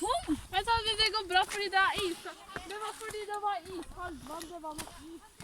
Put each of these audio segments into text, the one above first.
Tom, jeg sa det, det går bra fordi det er is. Det var fordi det var iskaldt vann, det var is.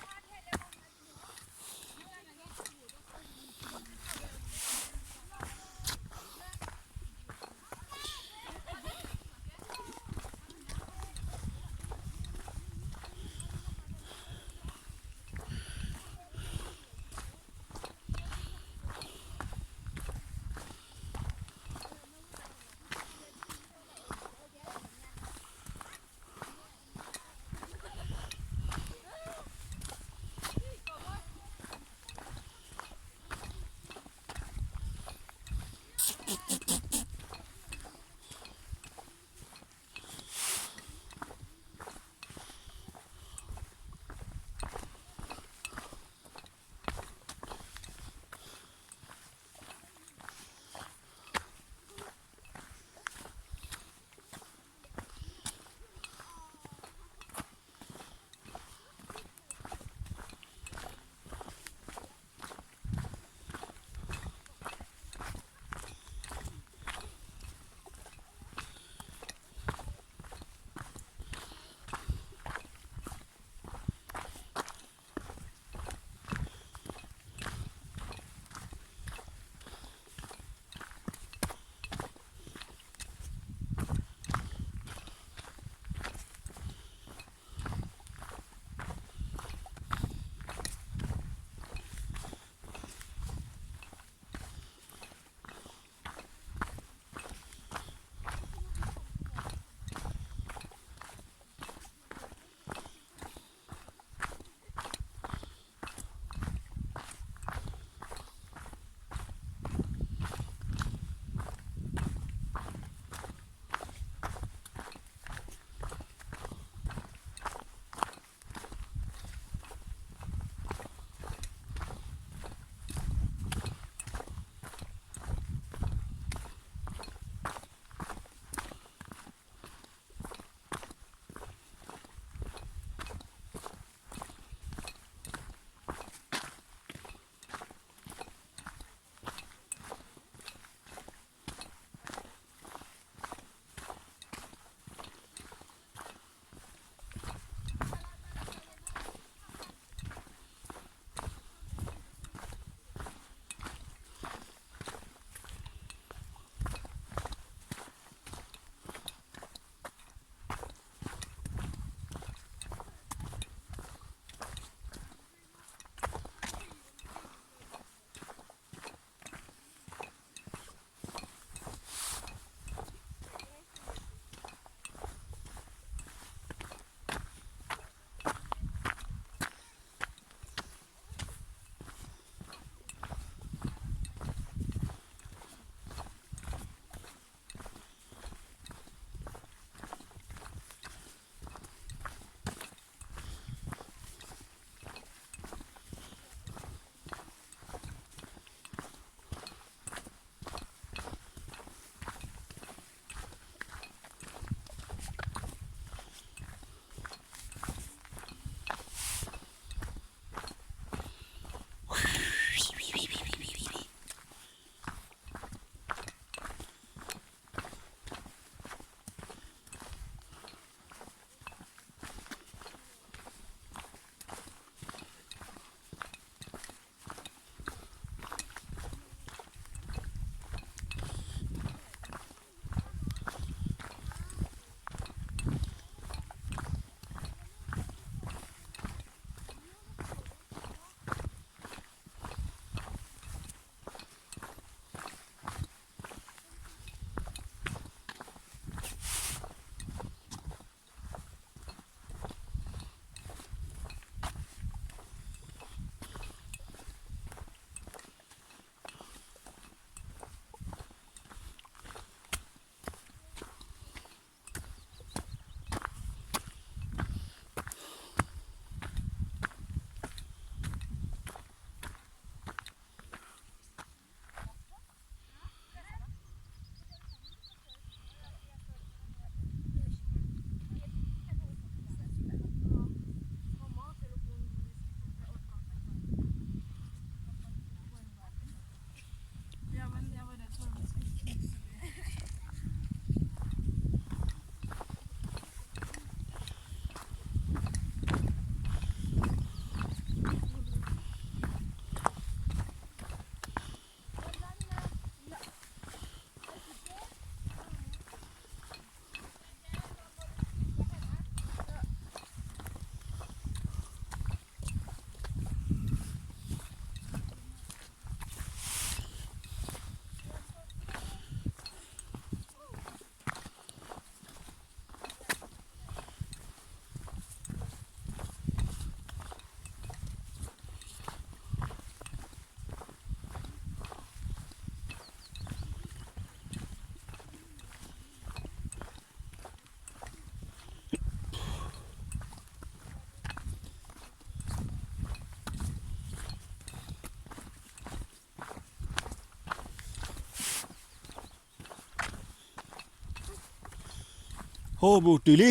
အိၣ်ဘူးတုၤလံ,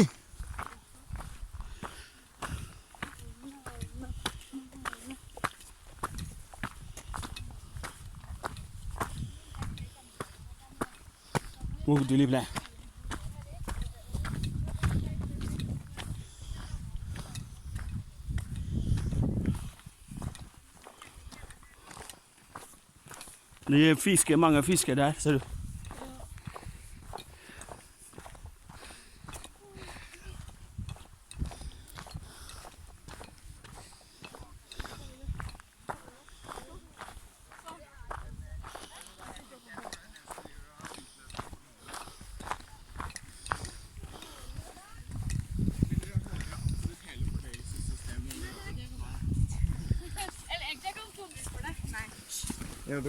ဘူးကတုၤလံဖျဲၣ်, န fish ကဲမ့ၢ်ဂ့ၤ fish ကဲဒၣ် ဆၢဒိၣ် ပ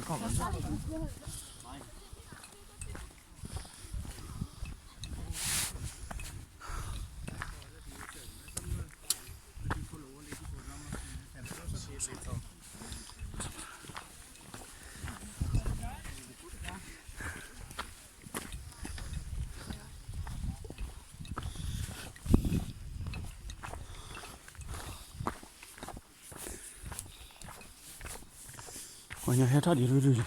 ှၤညီဟဲထီၣ်ဒံးရူၤရူၤလံ.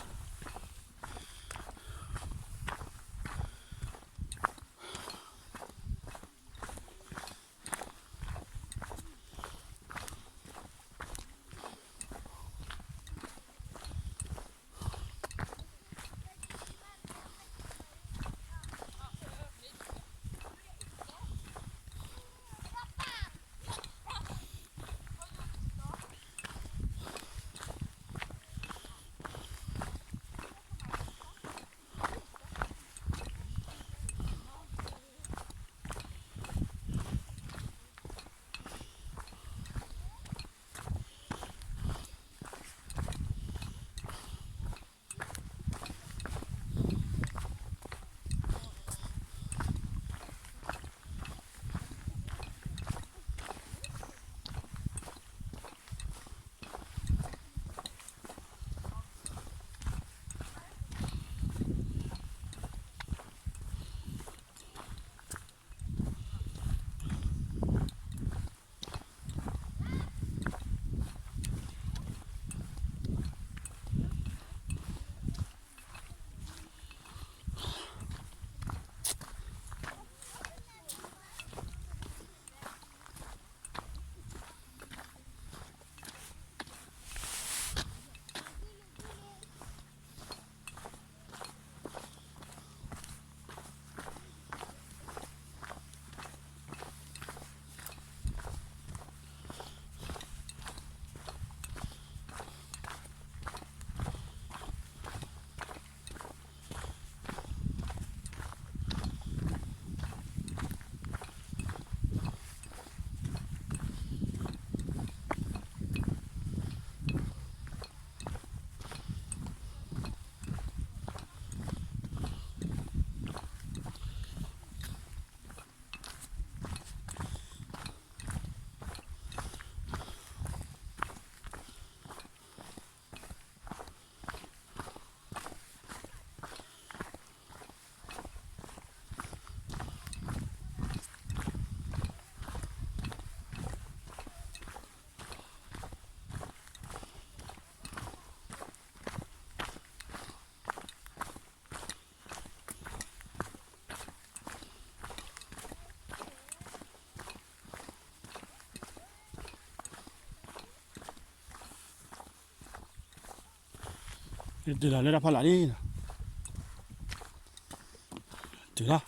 တုၤလီၤလၢတၢ်ဖီလာ်, တုၤလီၤ.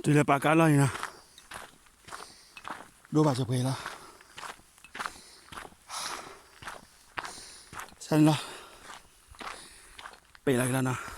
တုၤလၢပာ်ကါလီၢ်န့ၣ်နီၤ, ဒိၣ်ဘၣ်စၢၤပှဲၤလီၤ, ဆၣ်န့ၣ်လီၤ, ပ့ၤလီၤက့ၤလီၤနီၤ,